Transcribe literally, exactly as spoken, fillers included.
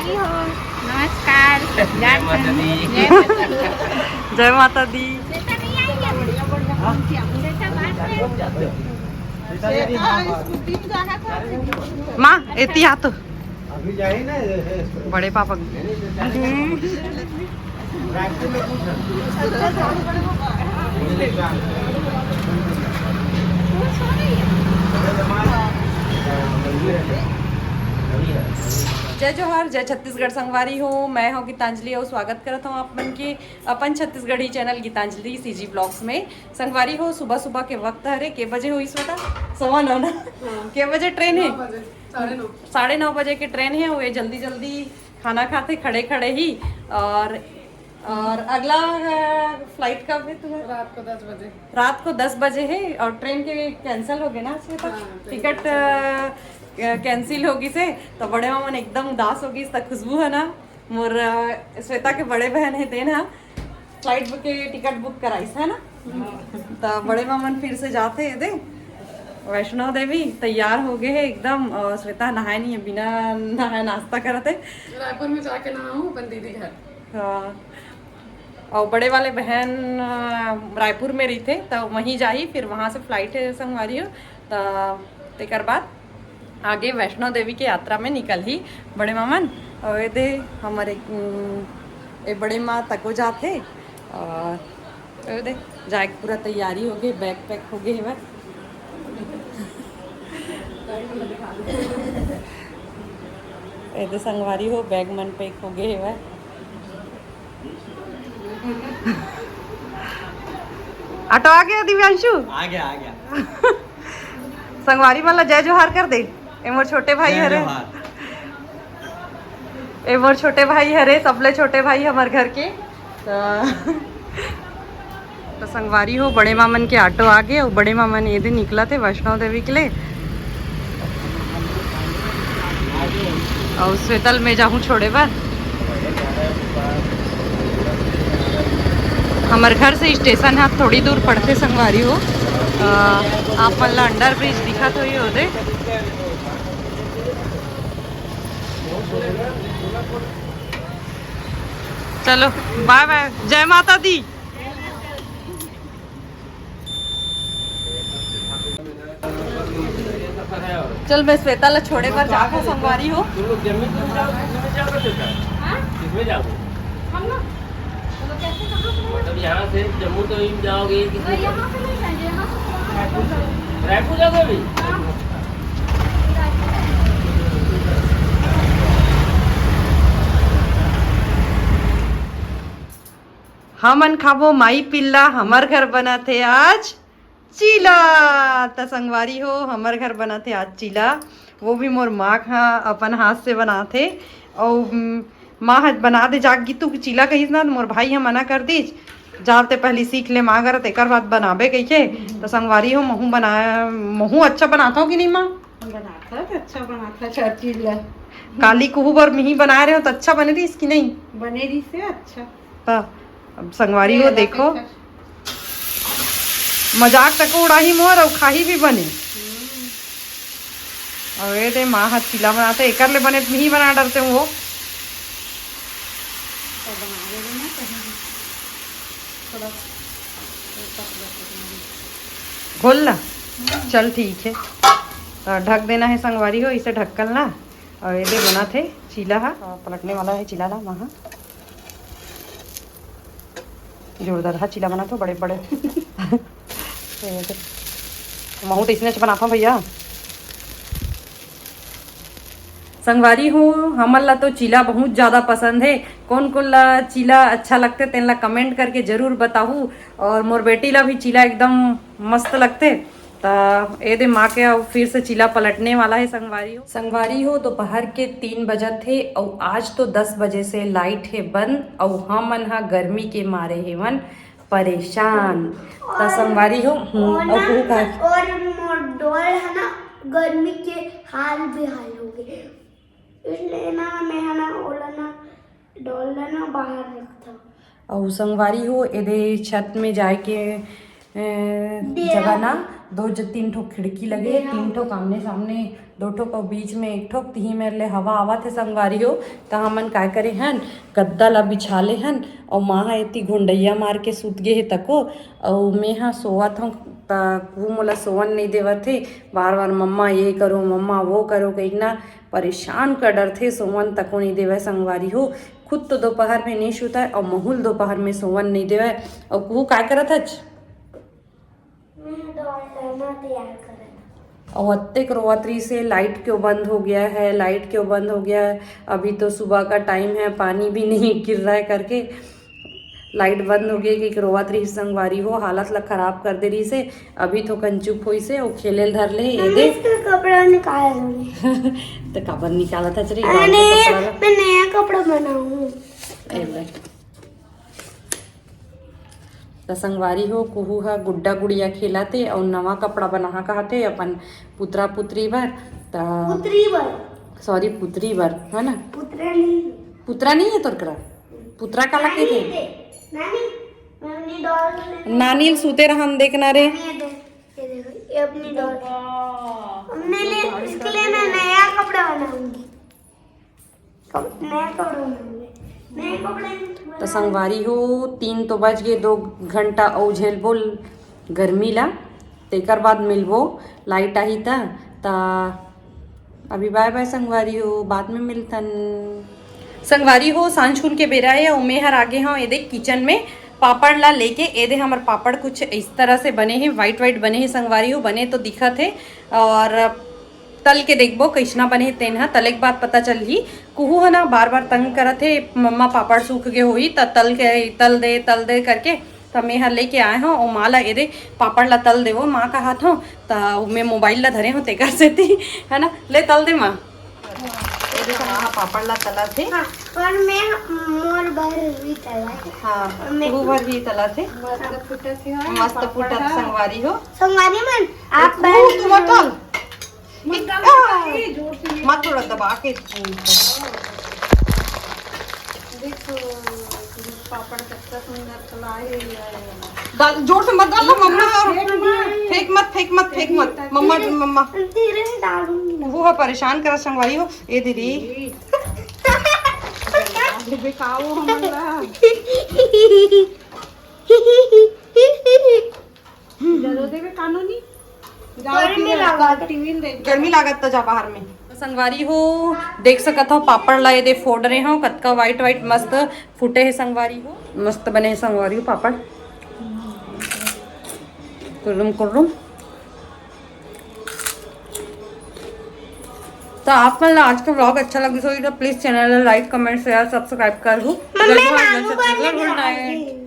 नमस्कार। जय माता दी। जय माता दी। जय माता दी। माँ, एती आ तो। बड़े पापा। जय जोहार, जय छत्तीसगढ़ संगवारी हो। मैं हूँ गीतांजलि और स्वागत करत हूँ आप मन के अपन Chhattisgarhi channel Gitanjali CG blogs में। संगवारी हो, सुबह सुबह के वक्त हरे, के बजे होइस बेटा? सवा नौ ना? हाँ। के बजे ट्रेन है? नौ बजे, साढ़े नौ। साढ़े नौ बजे के ट्रेन है। वो ये जल्दी जल्दी खाना खाथे खड़े खड़े ही। और और अगला फ्लाइट कब है तुम्हारा? रात को दस बजे। रात को दस बजे है और ट्रेन के कैंसिल हो गए ना श्वेता? हाँ, ट्रेन टिकट कैंसिल हो गई से। तो बड़े मामन एकदम उदास हो गई। तो खुशबू है ना, मोर अ, श्वेता के बड़े बहन है तेन हा फ्लाइट के टिकट बुक कराइस है ना। तो बड़े मामन फिर से जाते हैं दे वैष्णो देवी। तैयार हो गए है एकदम। अ, श्वेता नहाए नहीं है, बिना नहाए नाश्ता करत है। रायपुर में जाके नहाऊँ अपन दीदी घर। हाँ। और बड़े वाले बहन अ, रायपुर में रहिथे, तो वहीं जाही, फिर वहाँ से फ्लाइट है संगवारी हो। तो तेकर बाद आगे वैष्णो देवी के यात्रा में निकलही बड़े मामन। और ये दे हमारे उम, ए बड़े माँ तको जाथे। और ये दे जाए के पूरा तैयारी हो गई, बैग पैक हो गए हवय। ये दे संगवारी हो, बैग मन पैक हो गए हवय। ऑटो आ गया दिव्यांशु? आ गया, आ गया। संगवारी मन ला जय जोहार कर दे। ए मोर छोटे भाई जय हरे। जोहार। ए मोर छोटे भाई हरे, सबले छोटे भाई हमर घर के। तो, तो संगवारी हो, बड़े मामन के ऑटो आ गए और बड़े मामन ये दिन निकला थे वैष्णो देवी के लिए। और श्वेतल में जाहूँ छोड़े बर। हमर घर से स्टेशन है थोड़ी दूर पड़थे संगवारी हो। अ, आप मन ला अंडर ब्रिज दिखत होही ओदे। चलो, बाय बाय, जय माता दी। चल, मैं श्वेता ला छोड़े बर जात हूँ, संगवारी हो। तुम लोग जम्मू तुम जाओ, किसमें जाओगे बेटा? हाँ? किसमें जाओगे? हम लोग, हम लोग कैसे, कहाँ से? मतलब यहाँ से जम्मू तो ही जाओगे, तो किसमें जाओगे? यहाँ से नहीं जाएंगे, यहाँ से रायपुर जाओगे। रायपुर जाओगे अभी? हाँ। हमन खाबो माई पिल्ला, हमर घर बनत हे आज चीला। त संगवारी हो, हमर घर बनत हे आज चीला, वो भी मोर माँ ह अपन हाथ से बनाथे। अउ, उम, माँ ह बना दे जाग गीतू के चीला कहिस ना, त मोर भाई ह मना कर दीस, "जा ते पहली सीख ले माँ घर, तेकर बाद बनाबे," कहिके। त संगवारी हो, महू बना, महू अच्छा बनाथव कि नहीं माँ? बनाथस, अच्छा बनाथस हर चीज ला। काली कुहू बर मिही बनाए रहे हो त अच्छा बने रहिस कि नहीं? बने रहिस हे अच्छा। त अब संगवारी हो, देखो, मजाक तको उड़ाही मोर अउ खाही भी बने। अउ ये दे माँ ह चीला बनाथे, एकर ले बने त मिही बना डरते हो। घोल ला। चल ठीक है। अ, ढक देना है संगवारी हो, इसे ढक्कन ला। अउ ये दे बनाथे चीला हा। अ, पलटने वाला है चीला ला, वहाँ। जोरदार हा चीला बनाथो, बड़े बड़े। ये दे। महू तो इसने बनाथो भैया। संगवारी हो, हमन ला तो चीला बहुत ज्यादा पसंद है। कौन कौन ला चीला अच्छा लगथे, तेन ला comment करके जरूर बताहू। और मोर बेटी ला भी चीला एकदम मस्त लगथे। त ए दे माँ के अब फिर से चीला पलटने वाला है संगवारी हो। संगवारी हो, दोपहर के तीन बजत हे अउ आज तो दस बजे से लाइट हे बंद अउ हमन ह गर्मी के मारे हेवन परेशान। त और संगवारी हो, हम्म, और अउ ना, कुहू का और मोर डॉल है ना, गर्मी के हाल बेहाल हो गए, इसलिए ना मैं है ना ओला ना डॉल ला ना बाहर रखता। अउ संगवारी हो, एदे छत में जाए के, ए, जगह ना दो ज-, तीन ठो खिड़की लगे हे, तीन ठो आमने सामने, दो ठो के बीच में एक ठो, तिही मेर ले हवा आवत हे संगवारी हो। त हमन काय करे हन, गद्दा ला बिछा ले हन, अउ माँ ह एती घुंडैया मार के सूत गे हे तको, अउ मैं ह सोवत हूँ, त वो मोला सोवन नहीं देवत हे। बार बार, "मम्मा ये करो, मम्मा वो करो," कहिके ना परेशान कर डरथे, सोवन तको नहीं देवय संगवारी हो। खुद तो दोपहर में नहीं सुतय, अउ महूल दोपहर में सोवन नहीं देवय। अउ वो काय करत हच? मैं डोल डालना तैयार करत हूँ। और अत्तेक रोवत रही से, "लाइट क्यों बंद हो गया है, लाइट क्यों बंद हो गया है?" अभी तो सुबह का टाइम है, पानी भी नहीं गिर रहा है करके लाइट बंद हो गई कि रोवत रही संगवारी हो, हालत ला खराब कर दे रही से। अभी तो कंचुप होई से, वो खेले ल धर ले, ये मम्मी, दे। इसका कपड़ा निकाल दो। तो काबर निकालत हच रे, अरे, बाल के कपड़ा ला? मैं नया कपड़ा बनाऊँ। ए ले। त संगवारी हो, कुहू ह गुड्डा गुड़िया खेलत हे अउ नवा कपड़ा बनाहा कहत हे अपन पुतरा पुतरी बर। त पुतरी बर। सॉरी, पुतरी बर, है ना? पुतरा नहीं। पुतरा नहीं है तोर करा? पुतरा काला नानी कहिथे? दे। नानी, मैं अपनी डॉल ले नानी ल सुते रहन देखना रे। नानी, ये दे, ये देखो, ये अपनी डॉल। अपने लिए, इसके लिए मैं नया कपड़ा बनाऊंगी। कप-, नया कपड़ा बनाऊंगी। नया कपड़ा नहीं तो बनाऊंगी। संगवारी हो, तीन तो बज गए, दो घंटा अउ झेलबो गर्मी ला, तेकर बाद मिलबो, लाइट आही त। त अभी बाय बाय संगवारी हो, बाद में मिलथन। संगवारी हो, सांझ कुन के बेरा हे, अउ मैं हर आगे हूँ एदे किचन में पापड़ ला लेके। एदे हमर पापड़ कुछ इस तरह से बने हे, व्हाइट व्हाइट बने हे संगवारी हो, बने तो दिखत हे। और तल के देखबो कइसना बने हे तेन ह, तले के बाद पता चलही। कुहू ह ना बार बार तंग करत हे, "मम्मा पापड़ सूख गे होही त तल के, तल दे, तल दे," करके। त मैं ह लेके आए हूँ, ओ माँ ला एदे पापड़ ला तल देवो, माँ कहत हूँ, त मैं मोबाइल ला धरे हूँ तेकर सेती, है ना, ले तल दे माँ। एदे माँ ह पापड़ ला तलत हे। हाँ, पर मैं मोर बर भी तला है। हाँ, और मैं तू बर भी तलत हे। मस्त फुटत हे, हाँ, मस्त पापड़ फुटत ह। संगवारी हो। संगवारी मन, आप तू, बर तू मत तल। मत डाल, ए, जोर से नहीं। मत थोड़ा दबा के। देखो, पापड़ कितना सुंदर फुलाए हुए हैं। डाल, जोर से मत डाल, मम्मा, और फेंक मत। फेंक मत, फेंक मत, फेंक मत। मम्मा, मम्मा। धीरे से डालूंगी। वो है परेशान करा संगवारी हो। ए दीदी। अरे बेकाओ हमला। जरो देवे कानूनी। जाओ गर्मी टीवी लागत। टीवी देख। गर्मी लागत त जा बाहर में। संगवारी हो, देख सकत हो पापड़ ला एदे फोड़ रहे हो, कतका व्हाइट व्हाइट मस्त फूटे हे संगवारी हो, मस्त बने हे संगवारी हो पापड़, कुर्रुम कुर्रुम। तो आप मन ला आज का व्लॉग अच्छा लगिस होही तो प्लीज चैनल ला लाइक, कमेंट, शेयर, सब्सक्राइब कर दू। मम्मी, जय जोहार, जय नानू छत्तीसगढ़, बने गुड नाइट।